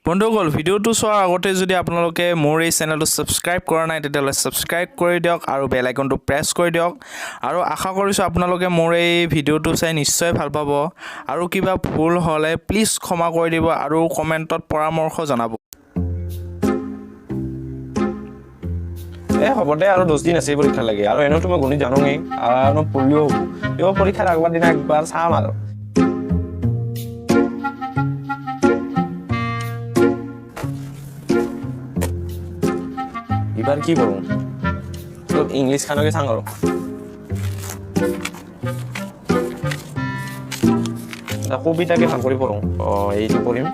বন্ধুসকল, ভিডিঅ'টো চোৱাৰ আগতে যদি আপোনালোকে মোৰ এই চেনেলটো ছাবস্ক্ৰাইব কৰা নাই, তেতিয়াহ'লে ছাবস্ক্ৰাইব কৰি দিয়ক আৰু বেল আইকনটো প্ৰেছ কৰি দিয়ক। আৰু আশা কৰিছোঁ আপোনালোকে মোৰ এই ভিডিঅ'টো চাই নিশ্চয় ভাল পাব। আৰু কিবা ভুল হ'লে প্লিজ ক্ষমা কৰি দিব আৰু কমেণ্টত পৰামৰ্শ জনাব। এ হ'ব দে, আৰু 10 দিন আছে পৰীক্ষা লাগে। আৰু এনেওতো মই গণিত জানোৱেই, আৰু পঢ়িলেও হ'ব। এই পৰীক্ষাৰ আগৰ দিনা একবাৰ চাম আৰু। এইবাৰ কি কৰোঁ? অলপ ইংলিছ খানকে চাং আৰু এটা কবিতাকে ভাল কৰি পঢ়োঁ। অঁ, এইটো পঢ়িম,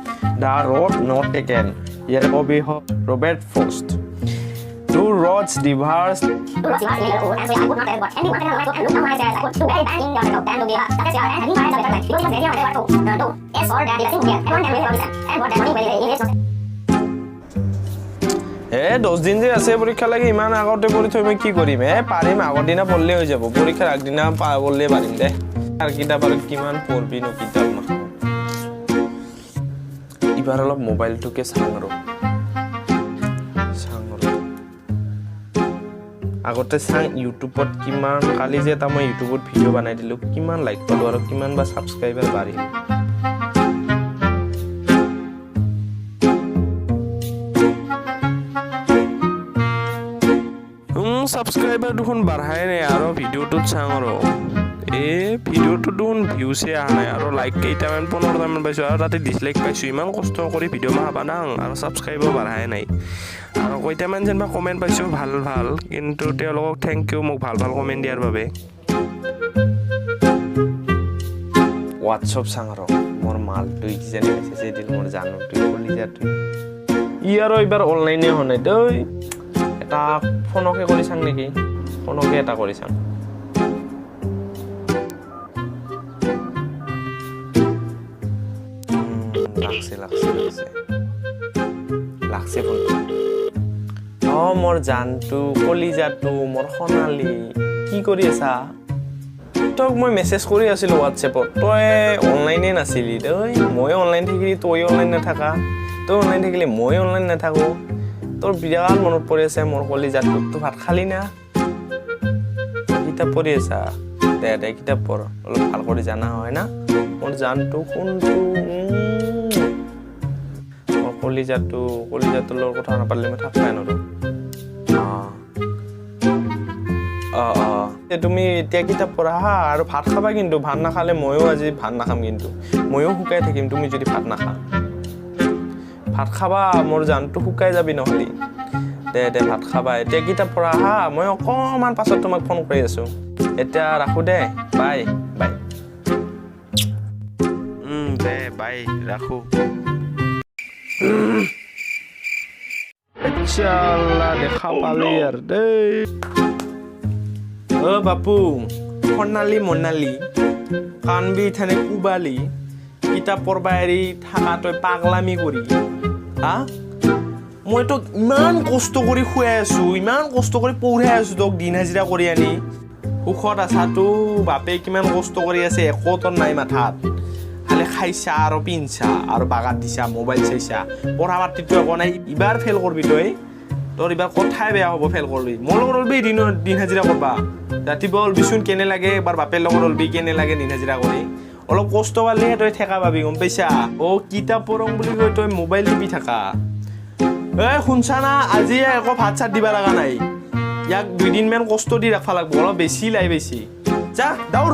the road not taken. ইয়াৰ কবি হ'ল Robert Frost. Two roads diverged. এ 10 দিন যে আছে পৰীক্ষা লাগে, ইমান আগতে পঢ়ি থৈ মই কি কৰিম? এ পাৰিম, আগৰ দিনা পঢ়িলে হৈ যাব। পৰীক্ষাৰ আগদিনা পঢ়িলে পাৰিম দে। আৰু কিতাপ আৰু কিমান পঢ়বি নো কিতাপ মাখা? এইবাৰ অলপ মোবাইলটোকে চাওঁ আৰু চাওঁ আৰু আগতে চাওঁ ইউটিউবত কিমান, কালি যে এটা মই ইউটিউবত ভিডিঅ' বনাই দিলোঁ, কিমান লাইক পালোঁ আৰু কিমান বা ছাবস্ক্ৰাইবাৰ বাঢ়িল। ছাবস্ক্ৰাইবাৰ দেখোন বাঢ়াই নাই। আৰু ভিডিঅ'টোত চাওঁ আৰু এই ভিডিঅ'টোত দেখোন ভিউছে অহা নাই আৰু লাইক কেইটামান, 15টামান পাইছোঁ আৰু তাতে ডিছলাইক পাইছোঁ। ইমান কষ্ট কৰি ভিডিঅ' মাখা বানাং আৰু ছাবস্ক্ৰাইবো বাঢ়াই নাই। আৰু কেইটামান যেনিবা কমেণ্ট পাইছোঁ ভাল ভাল, কিন্তু তেওঁলোকক thank U মোক ভাল ভাল কমেণ্ট দিয়াৰ বাবে। হোৱাটছআপ চাং আৰু মোৰ মালটোৱে কিজানি মেছেজে দিল। মোৰ জানুটোৱে, কলিজাটোৱে। ই আৰু এইবাৰ অনলাইনে হোৱা নাই। তই এটা ফোনকে কৰি চাং নেকি? ফোনকে এটা কৰি চাং। লাগছে লাগছে লাগছে লাগছে ফোনটো। অঁ, মোৰ জানটো, কলিজাটো, মোৰ সোণালী, কি কৰি আছা? তোক মই মেছেজ কৰি আছিলোঁ হোৱাটছএপত, তই অনলাইনে নাছিলি। তই মই অনলাইন থাকিলি তই অনলাইন নাথাকা, তই অনলাইন থাকিলে মই অনলাইন নাথাকোঁ। তোৰ বিৰাট মনত পৰি আছে মোৰ কলিজাটোক। তই ভাত খালি না? কিতাপ পঢ়ি আছা? দে দে, কিতাপ পঢ় অলপ, ভাল কৰি জানা হয় না। মোৰ জানটো, সোণটো, মোৰ কলিজাটো, কলিজাটোৰ লগত কথা নাপাতিলে মই থাকবাই নোৱাৰোঁ। অঁ অঁ অঁ তুমি এতিয়া কিতাপ পঢ়া হা, আৰু ভাত খাবা কিন্তু। ভাত নাখালে ময়ো আজি ভাত নাখাম কিন্তু, ময়ো শুকাই থাকিম তুমি যদি ভাত নাখা। ভাত খাবা, মোৰ জানটো, শুকাই যাবি নহ'লে। দে দে, ভাত খাবা, এতিয়া কিতাপ পঢ়া হা। মই অকণমান পাছত তোমাক ফোন কৰি আছোঁ, এতিয়া ৰাখোঁ দে, বাই বাই। দে বাই, ৰাখোঁ। ইনশাআল্লাহ দেখা পালি আৰু দেই। অ' বাপু, সোণালী মনালী, কাণবি থানে কোবালি, কিতাপ পঢ়বা এৰি থাকা তই পাগলামি কৰি হা? মই তোক ইমান কষ্ট কৰি খুৱাই আছো, ইমান কষ্ট কৰি পঢ়াই আছো তোক দিন হাজিৰা কৰি আনি। সুখত আছাতো বাপে কিমান কষ্ট কৰি আছে একো তোৰ নাই মাথাত। খালি খাইছা আৰু পিন্ধছা আৰু বাগাত দিছা, মোবাইল চাইছা, পঢ়া পাতিতো একো নাই। ইবাৰ ফেইল কৰবি তই, তোৰ এইবাৰ কথাই বেয়া হ'ব ফেইল কৰবি। মোৰ লগত ওলবি দিনত দিন হাজিৰা কৰবা, ৰাতিপুৱা ওলবিচোন কেনে লাগে, এবাৰ বাপেৰ লগত ওলবি কেনে লাগে দিন হাজিৰা কৰি। অলপ কষ্ট পালেহে তই ঠেকা পাবি, গম পাইছা? অ' কিতাপ পঢ়ং বুলি কৈ তই মোবাইল টিপি থাকা। এই শুনছা না, আজি একো ভাত চাত দিবা লগা নাই ইয়াক, দুইদিনমান কষ্ট দি ৰাখবা লাগব। অলপ বেছি লাই বেছি। যা, দাউৰ,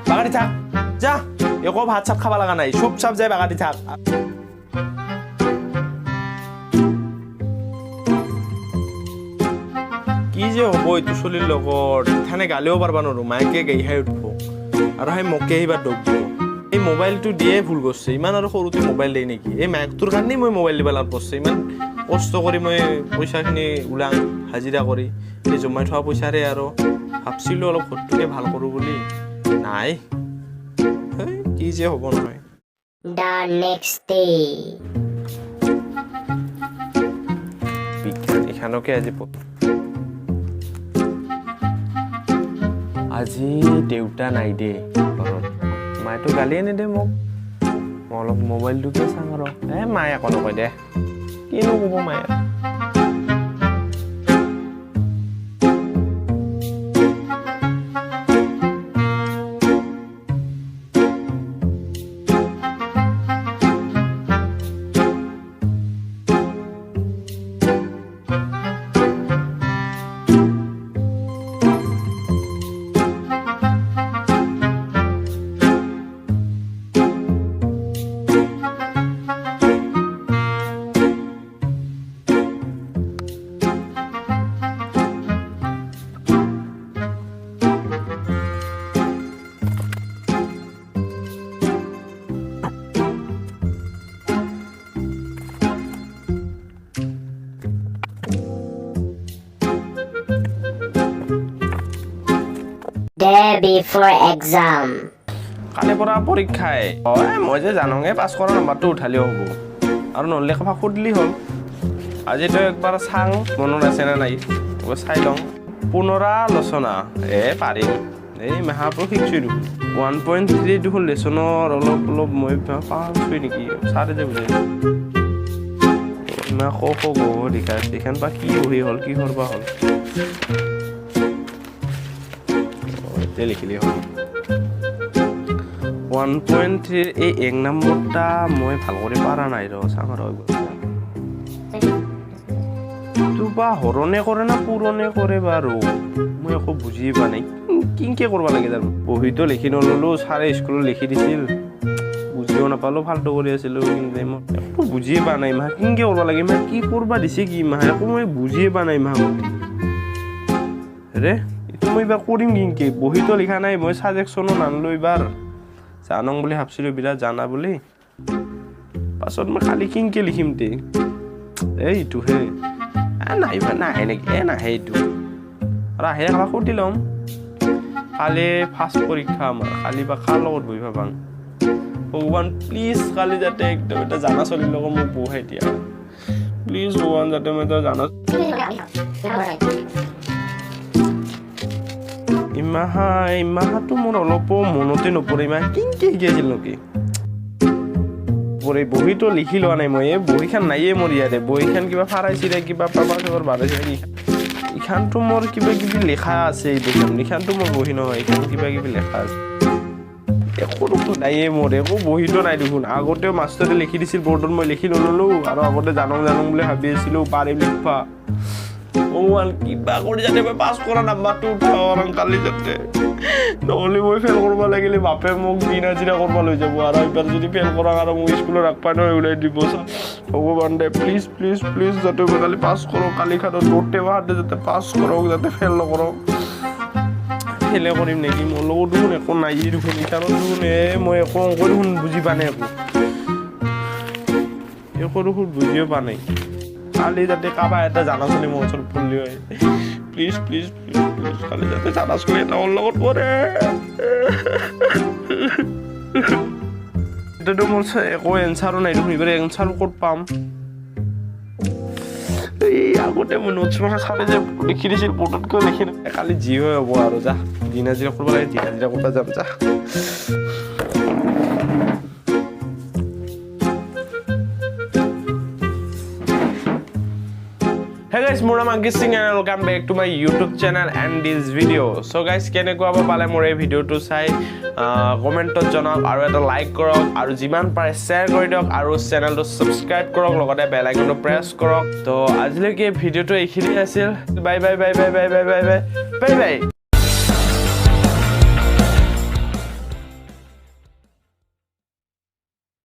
বাগাদি থাক যা। একো ভাত চাত খাব লগা নাই, চুপ চাপ যাই বাগাদি থাক। কি যে হ'ব এইটো চলিৰ লগত, থানে গালিও পাৰবা নোৱাৰো, মায়েকে গাইহাই উঠব আৰু সেই মোকে এইবাৰ দোষ দিব। এই মোবাইলটো দিয়ে ভুল কৰিছে। ইমান আৰু সৰুতে মোবাইল দিয়ে নেকি? এই মায়েকটোৰ কাৰণেই মই মোবাইল দিব লাগ পৰছে। ইমান কষ্ট কৰি মই পইচাখিনি ওলাং হাজিৰা কৰি, এই জমাই থোৱা পইচাৰে আৰু ভাবছিলোঁ অলপ ঘৰটোকে ভাল কৰোঁ বুলি। নাই, হেই, কি যে হ'ব নহয়। The next day. বিজ্ঞান এইখনকে আজি আজি দেউতা নাই দে ঘৰত, মায়েতো গালিয়ে নিদে মোক। মই অলপ মোবাইলটোকে চাওঁ আৰু। এ মায়ে একো নকয় দে, কিনো ক'ব মায়ে। Day before exam. কালিৰ পৰা পৰীক্ষাই। অঁ, মই যে জানোঙে, পাছ কৰা নাম্বাৰটো উঠালেও হ'ব আৰু নহ'লে কাৰোবাক সুধিলি হ'ল। আজিতো একবাৰ চাং মনত আছে নে নাই, একবাৰ চাই লওঁ। পুনৰালোচনা, এ পাৰিম। এই মাহাটো শিকছোঁ দেখোন। 1.3 দেখোন লেচনৰ অলপ অলপ মই পাহৰিছোঁ নেকি, ছাৰে যে বুজাই। ইমান ক খ গ ঘ লিখা আছে, এইখন বা কি বহি হ'ল, কিহৰ বা হ'ল। এতিয়া লিখিলেই হ'ল। 1.3ৰ এই 1 নম্বৰটা মই ভাল কৰি পাৰা নাই, ৰ চাওঁ আৰু একবাৰ। এইটো বা হৰণে কৰে না পূৰণে কৰে বাৰু, মই একো বুজিয়ে পোৱা নাই। কিনকে কৰিব লাগে জানো? বহীতো লিখি নল'লো, ছাৰে স্কুলত লিখি দিছিল, বুজিও নাপালোঁ, ফাল্টু কৰি আছিলোঁ। কিন্তু মই একো বুজিয়ে পোৱা নাই মাহ, কিনকে কৰিব লাগে মাহ, কি কৰবা দিছে কি মাহ, একো মই বুজিয়ে পোৱা নাই মাহ। ৰে এইটো মই এইবাৰ কৰিম কিনকে? বহীতো লিখা নাই, মই ছাজেকশ্যনো নানলো। এইবাৰ জানং বুলি ভাবছিলোঁ, বিৰাট জানা বুলি, পাছত মই কালি কিনকে লিখিম তে? এইটোহে এ নাহিবা, নাহে নেকি? এ নাহে এইটো আৰু আহে কাৰোবাক সুধি ল'ম। কালি ফাৰ্ষ্ট পৰীক্ষা আমাৰ, কালি বা কাৰ লগত বহি ভাবাং। ভগৱান, প্লিজ কালি যাতে একদম এটা জানা চলিৰ লগত মোক বহাই দিয়া। প্লিজ ভগৱান, যাতে মই এটা জানা। ইমাহা ইমাহাটো মোৰ অলপো মনতে নপৰে। ইমাহ কিনকে শিকাইছিল নেকি পৰে? বহীটো লিখি লোৱা নাই মই। এই বহীখন নাইয়ে মোৰ ইয়াতে। বহীখন কিবা ফাৰাইছিলে, কিবা পেপাৰ চেপাৰ বাঢ়াইছিলে। ইখানটো মোৰ কিবা কিবি লিখা আছে। এই বহীখন, এইখানটো মোৰ বহী নহয়, এইখন কিবা কিবি লিখা আছে। একো দেখোন নাইয়ে মোৰ, একো বহীটো নাই দেখোন। আগতেও মাষ্টৰে লিখি দিছিল বৰ্ডত, মই লিখি নল'লো। আৰু আগতে জানো জানো বুলি ভাবি আছিলোঁ, পাৰিম লিখবা। ভগৱান, কিবা কৰি যাতে মই পাছ কৰা নাম্বাৰটো উঠাব পাৰোঁ কালি যাতে। নহ'লে মই ফেইল কৰিব লাগিলে বাপে মোক দিন হাজিৰা কৰিব লৈ যাব। আৰু এইবাৰ যদি ফেইল কৰা আৰু মোক স্কুলত ৰাখবা নহয়, ওলাই দিব। ভগৱান দে, প্লিজ প্লিজ প্লিজ, যাতে মই কালি পাছ কৰোঁ। কালি খানত গোটেই মাহতে যাতে পাছ কৰক, যাতে ফেইল নকৰক। ফেইলে কৰিম নেকি? মোৰ লগত দেখোন একো নাই দেখোন। এইখনত দেখোন মই একো অংক দেখোন বুজি পোৱা নাই। একো একো দেখোন বুজিয়ে পোৱা নাই। কালি যাতে কাৰোবাৰ এটা জানা চলি মোৰ ওচৰত পৰলি হয়। প্লিজ প্লিজ প্লিজ প্লিজ, কালি যাতে জানা চলি এটা মোৰ লগত পৰে। এতিয়াতো মোৰ একো এনচাৰো নাই দেখোন। এইবাৰ এনচাৰো ক'ত পাম? এই আগতে মই নোটছ মাখা ছাৰে যে লিখি দিছিল বৰ্ডত, কিয় লিখি নাই? কালি যি হয় হ'ব আৰু, যা দিন হাজিৰা কৰিব লাগে, দিন হাজিৰা কৰিব যাম, যা। Hey guys, মোৰ নাম অংকিত Singh and welcome back to my YouTube channel and this video. So guys, কেনেকুৱা বা পালে মোৰ এই ভিডিঅ'টো চাই কমেণ্টত জনাওক আৰু এটা লাইক কৰক আৰু যিমান পাৰে শ্বেয়াৰ কৰি দিয়ক আৰু চেনেলটো ছাবস্ক্ৰাইব কৰক, লগতে বেল আইকনটো প্ৰেছ কৰক। তো আজিলৈকে ভিডিঅ'টো এইখিনিয়ে আছিল। Bye bye bye bye bye bye bye bye bye bye.